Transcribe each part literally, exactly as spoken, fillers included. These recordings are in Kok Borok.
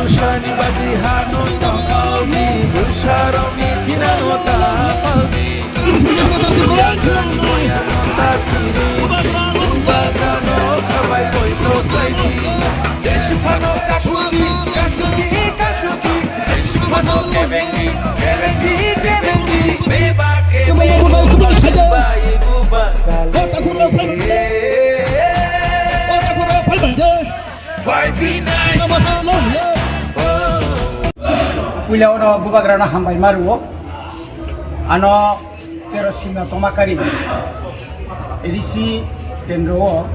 Shani badi hano tongkol di, busharong ni kinano ta pal di. Jani moya no ta kiri, uba kano kabai koi to kai di. Jeshi phano kasuti, kasuti, kasuti. Jeshi phano kebengi, kebengi, kebengi. Beba kebengi, buba, buba. Puila ono bubagrano hambai mario. Ano tero sima tomakari A D C kendro o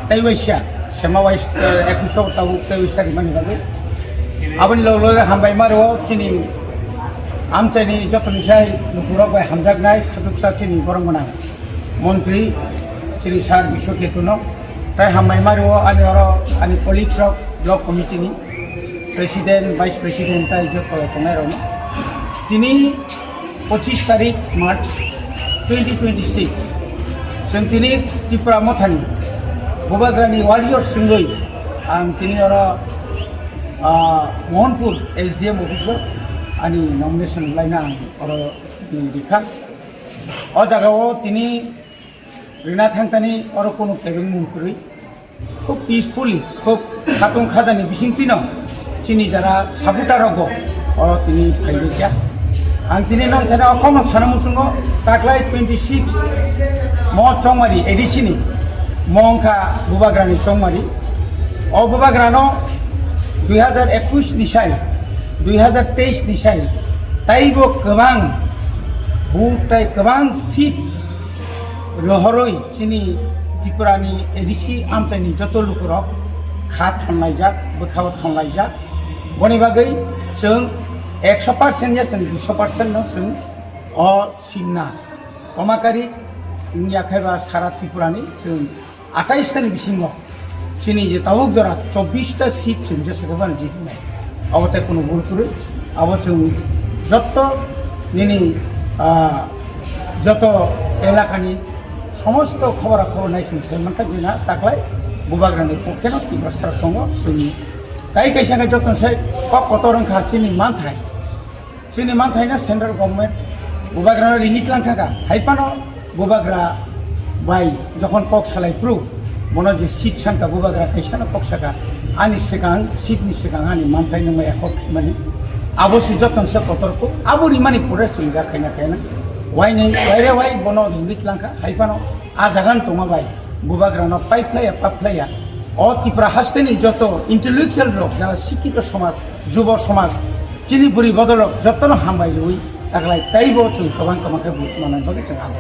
tei waisa sema wais ekuso tabuk tei waisa rimani bagwi. Aboni logo logo hambai mario chini amchaini jotoni sai nukurok bai hamjaknai khatuksa chini borok gwnang. Montri chini sir Biswaketuno, tai hambai mario ani oro ani colleagues rok block committee ni president, vice president tai joto tongnai rok. Tini pochis tarik March twenty twenty-six, chwng tini Tipra Mothani Bubagrani warrior singwi ang tini oro, ah, Mohanpur S D M office o ani nomination laina ang oro tini rikha. O jaga o tini rina thangtani oro kunu kebeng mung kwrwi. Khub peacefully, khub khatung khajani bisingtwino chini jara supporter rogo oro tini phailaikha. Ang tini nongthani okhorno sana muchungo taklai twenty-six mo chongmari A D C ni mo wngkha Bubagrani chongmari. O Bubagrano dui hazar ekush ni sai, dui hazar teis ni sai taibo kwbang vote tai kwbang seat rohorwi chini Tripurani A D C amchaini joto lukurok kha thonlaijak, bwkhao thonlaijak. Boni bagwi chwng ekso percent ya chwng duiso percent no chwng o sinna tomakari wngya khaiba sara Tripurani chwng atais tani bisingo chini je tabuk jora chobbish ta seat chwng jesa khe bani jitinai. Abo tei kunu bul kwrwi. Abo chwng jotto nini, ah, joto elakani somosto khobora khobor nai chwng sai mankha jina taklai Bubagrani pokheno Tiprasa tongo chwng tai kaisa khe joto sai kok kotor wngkha chini manthai. Chini manthaino central government Bubagrano rini tlang thangkha. Hai phano Bubagra bai jokhon kok salai phuru, bono je seat sankha Bubagra kaisano kok saka, ani swkang, seat ni swkang ani manthai nungma ekho khaimani. Abo se joton se kotor kuk, abo rimani pore chwng ja khaina khaina. Wainai, waire wai bono rini tlang kha. Hai phano a jaga no tongma bai Bubagrano paiphlaiya, paphlaiya. O Tipra hasteni joto intellectual rok, jara sikito somaj, jubo somaj, chini bwrwi bodol rok jotono hambai rwi taklai taibo chwng kwbang kwbang khe vote manna bagwi chwng abo.